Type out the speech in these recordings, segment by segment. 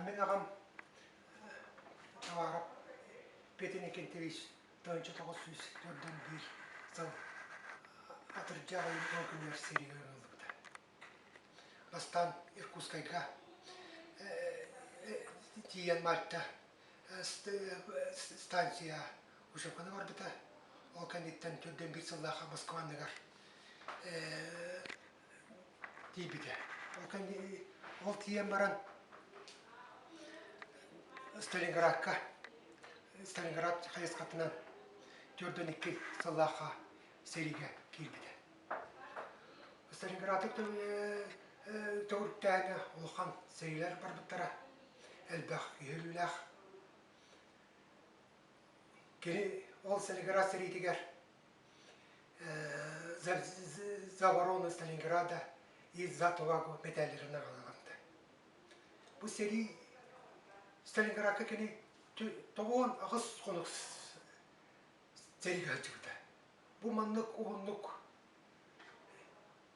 Мин аҕам Товаров Петр Иннокентьевич 1941 сыл атырдьах ыйын уон күнүгэр сэриигэ ыҥырыллыбыта. Бастаан Иркутскайга тиийэн Мальта станция учебканы барбыта. Ол кэнниттэн төрдүөн биир сыллаах Москва анныгар тиийбитэ. Ол ол тиийэн баран Сталинградка Сталинград хайысхатынан 42 сыллаахха сэриигэ киирбитэ. Сталинграды төгүрүктээҥҥэ улахан сэриилэр барбыттара, элбэх киһи өлүүлээх. Кини ол Сталинград сэриитигэр за оборону Сталинграда и за отвагу мэтээллэрин аҕалламмыта. Бу сэрии Сталинградка кини 98 хонук сэриигэ сылдьыбыта. Бу маннык уһуннук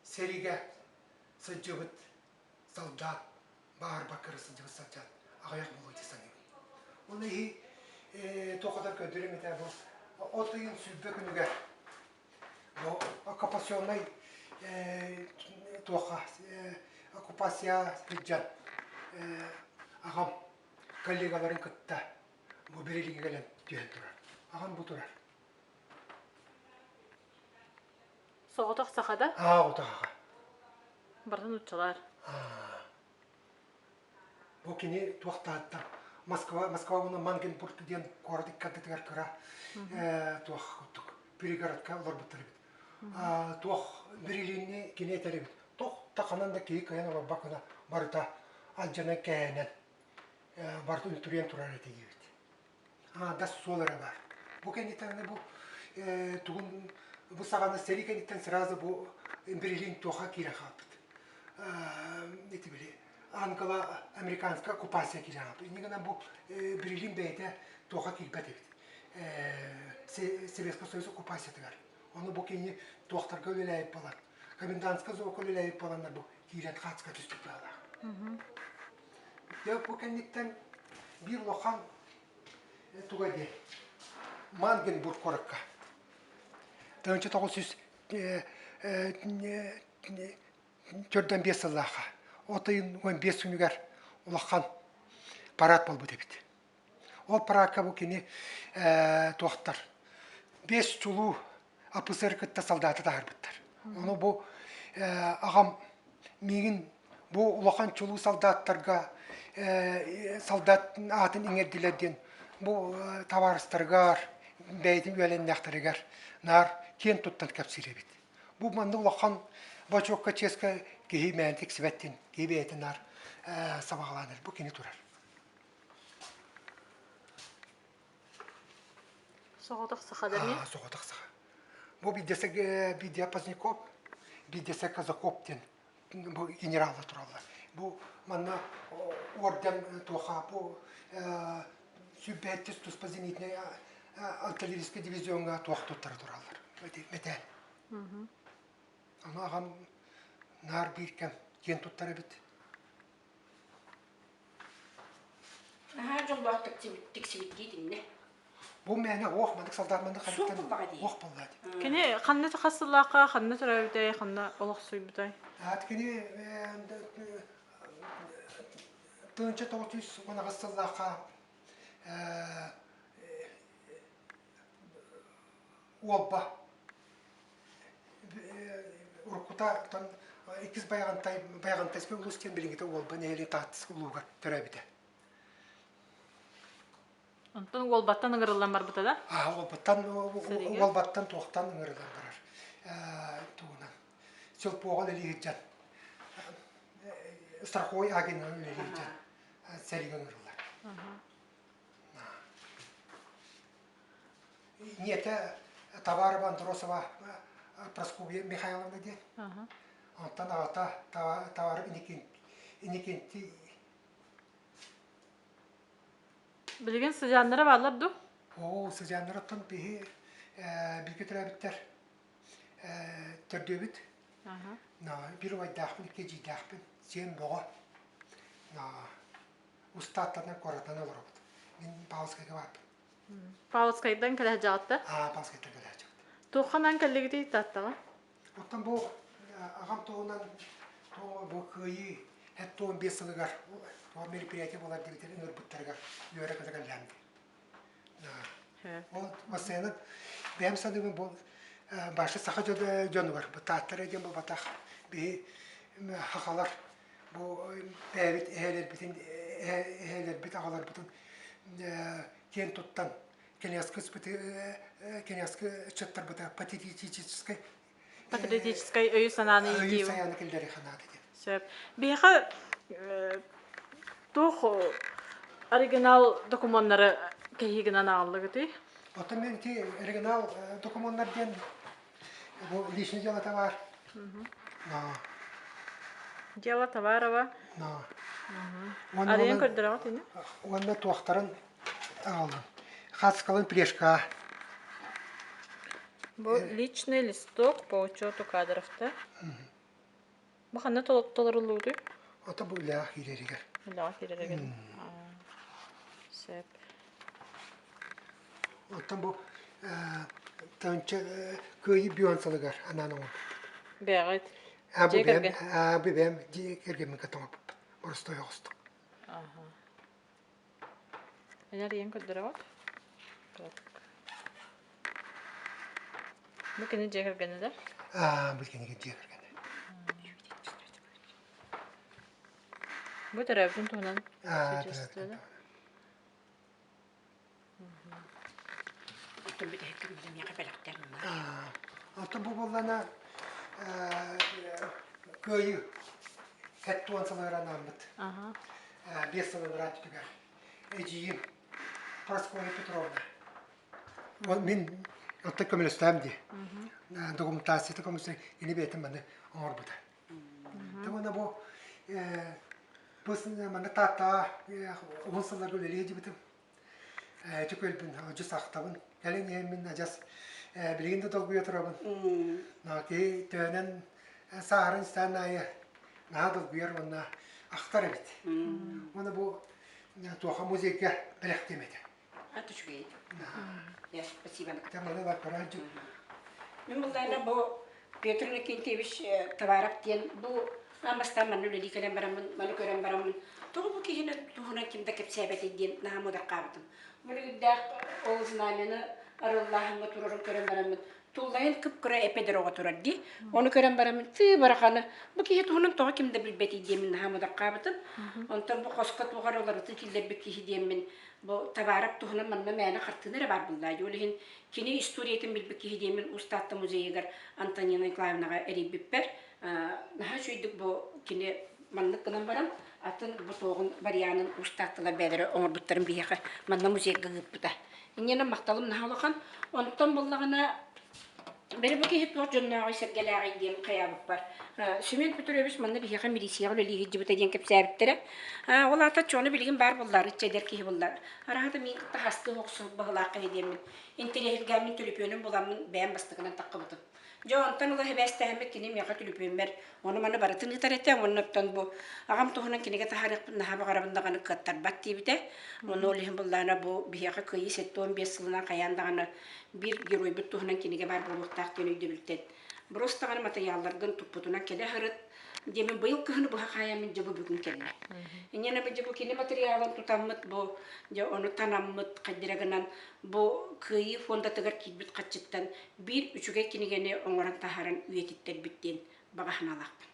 сэриигэ сылдьыбыт солдат баарбакка эрэ сылдьыбыт солдат аҕыйах буолуо дии саныыбын. Ол иһи туохатар көрдөрүм этэ бу от ыйын 20 күнүгэр бу оккупационнай туохха оккупация сылдьан аҕам коллегаларын кытта бу Бирилигэ кэлэн түһэн турар. Аҕам бу турар. Соҕотох саха да? Аа, оҕотох аҕа. Барытын нууччалар. Аа. Бу кини туохтааттан Москва, Москва уонна Мангенбург диэн куорат икки кыра туох курдук пригородка олорбуттар эбит. Туох Берлинни кини этэр эбит. Туох да ханан да киһи кыайан олорбот гына барыта алдьанан кээнэн барыта үнтүрүйэн турар этэ диэбит. Аҥаардас суол эрэ баар. Бу кэнниттэн бу тугун бу саҕана сэрии кэнниттэн сразу бу Берлин туоха киирэн хаалбыт. Ити били англо-американская оккупация киирэн хаалбыт. Инньэ гынан бу Берлин бэйэтэ туоха киирбэт эбит. Советский Союз оккупациятыгар. Ону бу кини туохтарга үлэлээбит буолан, комендантскай звонка үлэлээбит буоланнар бу киирэн хаацка түспүт быһыылаах. Дьэ бу кэнниттэн биир улахан туга диэн Мангенбург куоракка 1945 сыллаахха от ыйын 15 күнүгэр улахан парад буолбут эбит. Ол парадка бу кини туохтар биэс чулуу АПСР кытта солдаты таһаарбыттар. Ону бу аҕам миигин бу улахан чулуу солдаттарга солдат аатын иҥэрдилэр диэн бу табаарыстарыгар, бэйэтин үөлэннээхтэригэр наар киэн туттан кэпсиир эбит. Бу маннык улахан бочуокка чиэскэ киһи мээнэ тиксибэт диэн киһи бэйэтин наар сабаҕалаан бу кини турар. Соҕотох саха да ини? Соҕотох саха. Бу биирдэсэ биирдэ Поздняков, биирдэсэ Казаков диэн бу генераллар тураллар. Бу манна орден туоха бу сүүрбэһиттис туспа зенитнэй артиллерийскай дивизиоҥҥа туох туттара тураллар. Мэтээл. Ону аҕам наар биир кэм киэн туттар эбит. Наһаа дьоллоохтук тиксибиттии итиннэ. Бу мээнэ уох маннык солдат маннык Суох буоллаҕа дии. Уох буолла дии. Кини ханна хас сыллаахха ханна төрөөбүтэй, ханна олохсуйбутай? Аат кини 1918 сыллаахха Уолба уруккута иккис Байаҕантай Байаҕантайскай улуус диэн билиҥҥитэ Уолба нэһилиэк Тааттыс улууһугар төрөөбүтэ. Онтон Уолбаттан ыҥырыллан барбыта да? Аа, Уолбаттан Уолбаттан туохтан ыҥырыллан барар. Тугунан Силпуоҕа үлэлии сылдьан страховой агенынан үлэлии сылдьан сэриигэ ыҥырыллар. Ийэтэ Товарова Андросова Прасковья Михайловна диэн. Онтон аҕата Товаров Иннокентий Билигин сыдьааннара бааллар дуу? Оо, сыдьааннара оттон биһи бииргэ төрөөбүттэр төрдүөбүт. Биир убайдаахпын, икки эдьиийдээхпин. Сиэн бөҕө. Устааттанан куоратынан олоробут. Мин Павловскайга баарбын. Павловскайдан кэлэ сылдьаҕыт да? Аа, Павловскайтан кэлэ сылдьабыт. Туохханан кэллигитий Тааттаҕа? Оттон бу аҕам туһунан бу кыайыы 75 сылыгар туох мероприятие буолар диэбитин ыҥырбыттарыгар үөрэ-көтө кэллээн Ол массыынанан бэйэм саныыбын бу башы саха дьонугар бу Тааттара диэн буолбатах биһи хахалар бу бэйэбит эһээлэрбитин эһээлэрбит аҕаларбытын киэн туттан кенескы кенескы ыччаттарбыта патриотическай Патриотическай өйү-санааны иитии. Өйү-санааны киллэри ханаата диэн. Сөп. Биһиэхэ туох оригинал докумуоннары кэһии гынан аҕаллыгытый? Оттон мен ити оригинал докумуоннар диэн бу личный дело товар. Дело Товарова. Арыйан көрдөрөҕүт ини? Уонна туохтарын аҕаллым. Хаскалын плешка. Бу личный листок по учету кадровта. Бу ханна толоруллубутуй? Ото бу үлэҕэ киирэригэр. Үлэҕэ киирэригэр. Сөп. Оттон бу тыһыынча кыайыы бүөн сылыгар анаан оҥорбуппут. Бэҕит. А бу Дьиэ бэйэм, кэргэн. а бу бэйэм дьиэ кэргэммин кытта оҥорбуппут. Боростуой оҕустук. Аха. Энэр ийэҥ көрдөрөҕүт? Бу кини дьиэ кэргэнэ да? Аа, бу кини дьиэ кэргэнэ. Бу төрөөбүтүн туһунан Аа, свидетельство да? Оттон бүтэһик күммүтүн миэхэ бэлэхтээн Аа, оттон бу буоллана кыайыы 70 сылыгар анааммыт. 5 сыл анараа өттүгэр эдьиийим Прасковья Петровна мин оттон көмөлөстөөм дии. Документацията көмөлөстө ини бэйэтин маны оҥорбута. Уонна бу бу манна Тааттаҕа уһун сылларга үлэлии сылдьыбытым. Ити күөлбүн адьас ахтабын. Кэлин иһэммин адьас билигин да долгуйа турабын. Киһи төһөнөн сааһыран истэҕин аайы наһаа долгуйар уонна ахтар эбит. Уонна бу туоха музейга бэлэхтиэм этэ. Это үчүгэй. Спасибо. Маны баркара Мин булдаана бу Петр Иннокентьевич Товаров диэн бу аан бастаан манна үлэлии кэлэн бараммын, маны көрөн бараммын, тоҕо бу киһини туһунан ким да кэпсээбэтий диэн наһаа муодарҕаабытым. Мүлүгүрдээх ол знамяны арыллааһыҥҥа турарын көрөн бараммын, туллайын кып-кыра эпэдэр оҕо турар дии. Ону көрөн бараммын, тыы бараханы, бу киһи туһунан тоҕо ким да билбэтий диэммин наһаа муодарҕаабытым. Онтон бу хоско туох эрэ уларытыы киллэрбит киһи диэммин, бу Товаров туһунан манна мээнэ хартыына эрэ баар буоллаа дии. Ол иһин кини историятын билбит киһи диэммин Уус Таатта музейыгар Антонина Николаевнаҕа эрийбиппэр, наһаа үчүгэйдик бу кини маннык гынан баран атын бу туоҕун варианын Уус Таатталар бэйэлэрэ оҥорбуттарын биһиэхэ манна музейга ыыппыта. Инньэнэ махталым наһаа улахан. Онтон буоллаҕына били бу киһи туох дьоннооҕуй сэргэлээҕий диэн хайаабыппар Семен Петрович манна биһиэхэ милициябы үлэлии сылдьыбыта диэн кэпсээбиттэрэ. Ол аата чону билигин баар буоллар, ычча эдэр киһи буоллар. Араһата миин кытта хастыы охсуһук баһылаах киһи диэммин интэриэһиргээммин төлөпүөнүн буламмын бэйэм бастакынан таххыбытым. Дьэ онтон ыла сибээстэһэммит кини миэхэ түлүпүөммэр ону-маны барытын ыытар этэ уонна оттон бу аҕам туһунан кинигэ таһаарыахпын наһаа баҕарабын даҕаны кыаттарбат диэбитэ. Ону ол иһин быллаана бу биһиэхэ Кыайыы 75 сылынан хайаан даҕаны биир геройбут туһунан кинигэ баар буолуохтаах диэн өйдөбүлтэн Брос даҕаны матырыйаалларгын туппутунан кэлэ сырыт диэмин быйыл кыһыны быһа хаайаммын дьэ бу бүгүн кэллэ. Инньэ дьэ бу кини матырыйаалын тутаммыт бу дьэ ону танаммыт хайдара гынан бу Кыайыы фондатыгар киирбит хаччыттан биир үчүгэй кинигэни оҥорон таһааран үйэтиттэрбит диэн баҕа санаалаахпын.